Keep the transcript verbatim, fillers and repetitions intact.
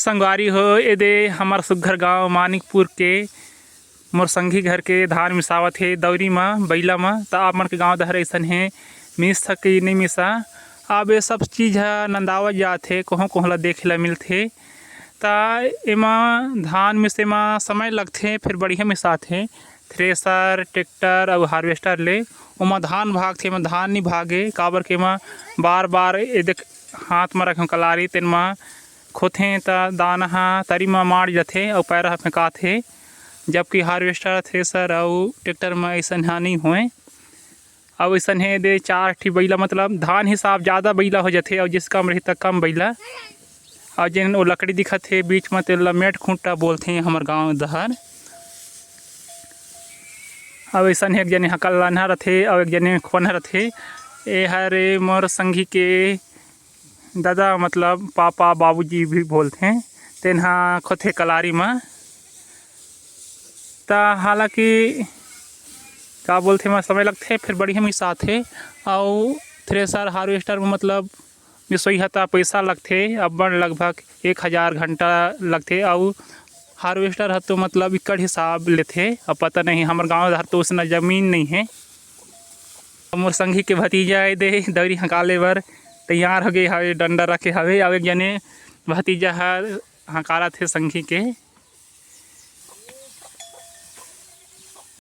संगवारी हो, एदे हमर सुग्घर गांव मानिकपुर के मोर संगी घर के धान मिसावत हे दौरी म, बइला म। त आप मन के गांव डहर अइसन हे, मिस सके नहीं मिसा। अब ये सब चीज ह नंदावत जात हे, कोहों कोहों ला देखे ला मिलथे। त एमा धान मिसे म समय लगथे, फिर बढ़िया मिसाथे। थ्रेसर, ट्रैक्टर अउ हार्वेस्टर ले ओमा धान भागथे, एमा धान नी भागे, काबर के एमा बार बार ये देख हाथ म रखे कलारी, तेन म खोथें त दाना ह तरी म माड़ जथे अउ पैरा ह फेंकाथे। जबकि हार्वेस्टर, थ्रेसर अउ ट्रैक्टर म अइसन ह नइ होय। अउ अइसन हे दे चार ठी बइला, मतलब धान हिसाब जादा बइला हो जथे अउ जिस कम रही त कम बइला। अउ जेन ओ लकड़ी दिखत हे बीच म, तेला मेट खूंटा बोलथे हमर गांव डहर। अउ अइसन हे एक जने हकल लान्हा रथे अउ एक जने खोन्हा रथे। ए हरे मोर संगी के ददा, मतलब पापा, बाबूजी भी बोलथे, तेन ह खोथे कलारी म। त हालांकि का बोलथे, म समय लगथे, फिर बढ़िया मिसाथे। अउ थ्रेसर, हार्वेस्टर म मतलब मिसोई ह त पइसा लगथे अब्बड़, लगभग एक हजार घंटा लगथे। अउ हार्वेस्टर ह तो मतलब एकड़ हिसाब लेथे। अब पता नहीं, हमर गांव डहर तो उसना जमीन नहीं हे। मोर संगी के भतीजा ए दे दौरी हंकाले बर तैयार हो गए हवे, डंडा रखे हवे। अउ एक जने भतीजा ह हंकारत हे संगी के।